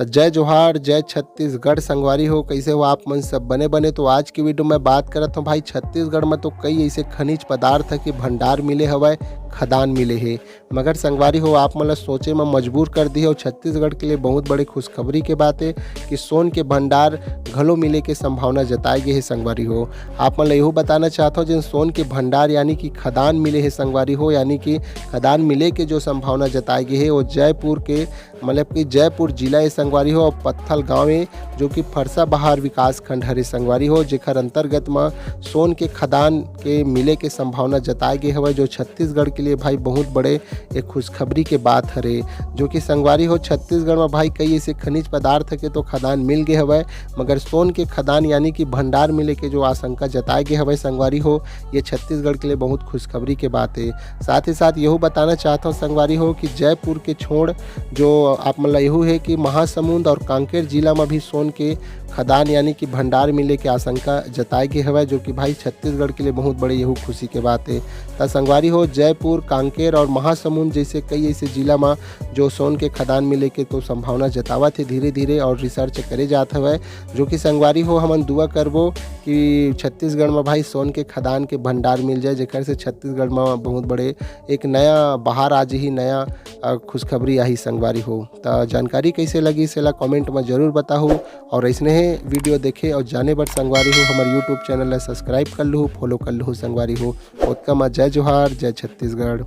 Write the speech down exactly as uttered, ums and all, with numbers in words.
त जय जोहार, जय छत्तीसगढ़ संगवारी हो। कइसे हो आप मन सब? बने बने। तो आज की वीडियो में बात करत हूँ भाई, छत्तीसगढ़ में तो कई ऐसे खनिज पदार्थ है कि भंडार मिले हवय, खदान मिले हे। मगर संगवारी हो, आप मन ला सोचे में मजबूर कर दी हे। और छत्तीसगढ़ के लिए बहुत बड़े खुशखबरी के बात है कि सोन के भंडार घलो मिले के संभावना जताए गे हे संगवारी हो। आप मन ला यहू बताना चाहत हूँ, जिन सोन के भंडार यानी कि खदान मिले हे संगवारी हो, यानी कि खदान मिले के जो संभावना जताए गे हे, वो जयपुर के, मतलब कि जयपुर जिला ए संगवारी हो, और पत्थल गांव ए, जो कि फरसाबहार विकास खंड हरे संगवारी हो, जेकर अंतर्गत म सोन के खदान के मिले के संभावना जताए गे हवय, जो छत्तीसगढ़ के लिए भाई बहुत बड़े एक खुशखबरी के बात हरे। जो कि संगवारी हो, छत्तीसगढ़ म भाई कई ऐसे खनिज पदार्थ के तो खदान मिल गे हवय, मगर सोन के खदान यानी कि भंडार मिले के जो आशंका जताए गे हवय संगवारी हो, ये छत्तीसगढ़ के लिए बहुत खुशखबरी के बात है। साथ ही साथ यहू बताना चाहत हूँ संगवारी हो कि जयपुर के छोड़ जो आप मन ला यहू है कि महासमुंद और कांकेर जिला में भी सोन के खदान यानी कि भंडार मिले के आशंका जताए गे हवय, जो कि भाई छत्तीसगढ़ के लिए बहुत बड़े यहू खुशी के बात है। त संगवारी हो, जयपुर, कांकेर और महासमुंद जैसे कई ऐसे जिला में जो सोन के खदान मिले के तो संभावना जतावत है धीरे धीरे, और रिसर्च करे जात हवय, जो कि संगवारी हो, हमन दुआ करबो कि छत्तीसगढ़ में भाई सोन के खदान के भंडार मिल जाए, जेकर से छत्तीसगढ़ में बहुत बड़े एक नया बहार आ जही, नया, अ, खुशखबरी आही संगवारी हो। त जानकारी कैसे लगी, सेला कमेंट में जरूर बताहू, और ऐसने हे वीडियो देखे और जाने बर संगवारी हो, हमर YouTube चैनल ला सब्सक्राइब कर लहू, फॉलो कर लहू संगवारी हो। ओतका मा जय जोहार, जय छत्तीसगढ़।